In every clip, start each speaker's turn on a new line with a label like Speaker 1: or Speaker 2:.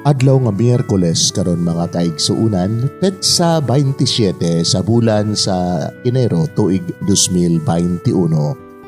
Speaker 1: Adlaw nga Miyerkules karon, mga kaigsuunan, petsa 27 sa bulan sa Enero, tuig 2021.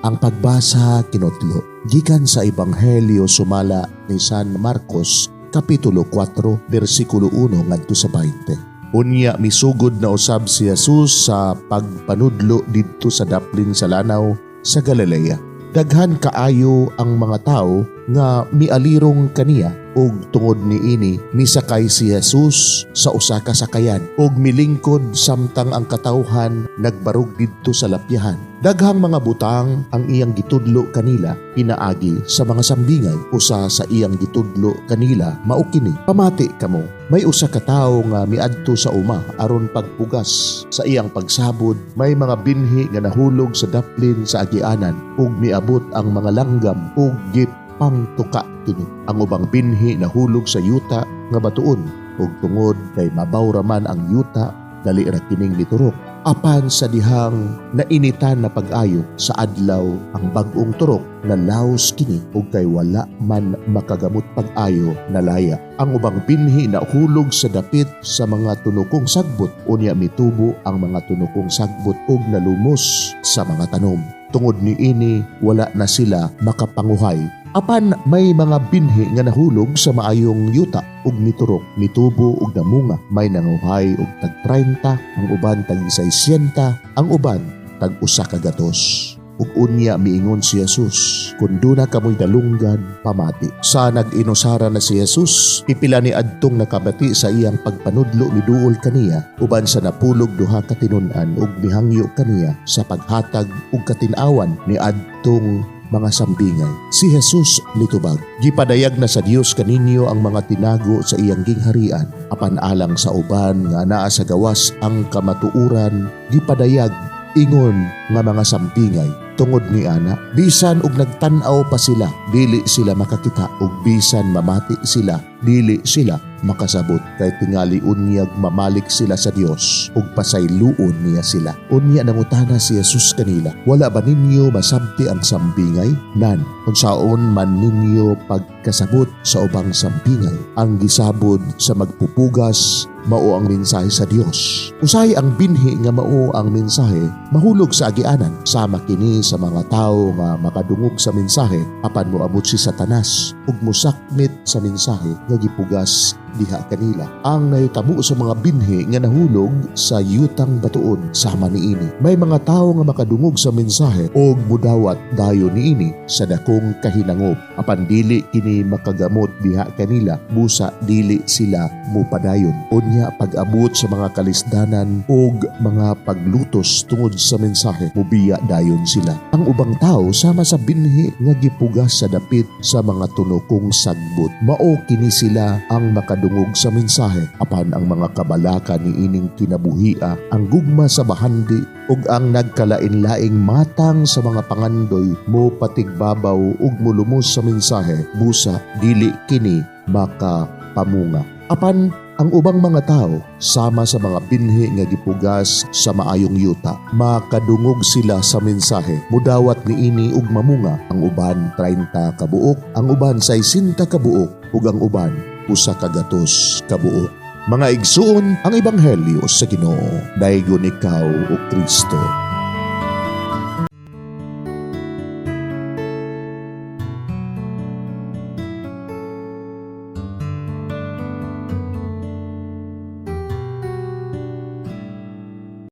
Speaker 1: Ang pagbasa kinotlo gikan sa Ebanghelyo sumala ni San Marcos, kapitulo 4, bersikulo 1 ngadto sa 20. Unya misugod na usab si Jesus sa pagpanudlo didto sa daplin sa lanaw sa Galilea. Daghan kaayo ang mga tawo nga mialirong kaniya, ug tungod niini misakay si Jesus sa usa ka sakayan ug milingkod samtang ang katawhan nagbarog didto sa lapyahan. Daghang mga butang ang iyang gitudlo kanila pinaagi sa mga sambingay. Usa sa iyang gitudlo kanila mao kini: "Pamati kamo, may usa ka tawo nga miadto sa uma aron pagpugas. Sa iyang pagsabod, may mga binhi nga nahulog sa daplin sa agianan, ug miabot ang mga langgam ug gipangtuka kini. Ang ubang binhi nahulog sa yuta nga batuon, ug tungod kay mabaw ra man ang yuta, dali ra kining miturok. Apan sa dihang nainitan na pag-ayo sa adlaw ang bag-ong turok, nalaos kini, ug kay wala man makagamot pag-ayo, nalaya. Ang ubang binhi nahulog sa dapit sa mga tunokong sagbot. Unya mitubo ang mga tunokong sagbot ug nalumos sa mga tanom. Tungod niini wala na sila makapanguhay. Apan may mga binhi nga nahulog sa maayong yuta ug miturok, mitubo ug namunga. May nanguhay og tag 30, ang uban tag 60, ang uban tag 100." Ug unya miingon si Jesus, "Kung duna kamoy dalunggan, pamati." Sa nag-inusara na si Jesus, pipila ni adtong nakabati sa iyang pagpanudlo miduol kaniya uban sa napulog duha ka tinun-an ug mihangyo kaniya sa paghatag og katin-awan ni adtong mga sambingay. Si Jesus nitubag, "Gipadayag na sa Dios kaninyo ang mga tinago sa iyang gingharian. Apan alang sa uban nga naa sa gawas, ang kamatuoran gipadayag ingon nga mga sambingay. Tungod ni ana, bisan og nagtan-aw pa sila, dili sila makakita, ug bisan mamati sila, dili sila makasabot, kay tingali unyag mamalik sila sa Dios ug pasayloon niya sila." Unya nangutana si Jesus kanila, "Wala ba ninyo masabti ang sambingay? Nan, unsaon man ninyo pagkasabot sa ubang sambingay? Ang gisabod sa magpupugas mao ang mensahe sa Dios. Usahay ang binhi nga mao ang mensahe mahulog sa agianan. Sama kini sa mga tawo nga makadungog sa mensahe, apan moabot si Satanas ug mosakmit sa mensahe nga gipugas diha kanila. Ang nahitabo sa mga binhi nga nahulog sa yutang batuon sama niini. May mga tawo nga makadungog sa mensahe ug mudawat dayon niini sa dakong kahinangop. Apan dili kini makagamot diha kanila, busa dili sila mupadayon. Unya pag-abot sa mga kalisdanan ug mga paglutos tungod sa mensahe, mubiya dayon sila. Ang ubang tawo sama sa binhi nga gipugas sa dapit sa mga tunokong sagbot. Mao kini sila ang makadungog sa mensahe, apan ang mga kabalaka niining kinabuhia, ang gugma sa bahandi ug ang nagkalain-laing matang sa mga pangandoy mo patigbabaw ug molumos sa mensahe, busa dili kini makapamunga. Apan ang ubang mga tao sama sa mga binhi nga gipugas sa maayong yuta. Makadungog sila sa mensahe, mudawat niini ug mamunga, ang uban 30 ka buok, ang uban 60 ka buok, ug ang uban 100 ka buok." Mga igsuon, ang ebanghelyo sa Ginoo. Daygon ikaw, o Kristo.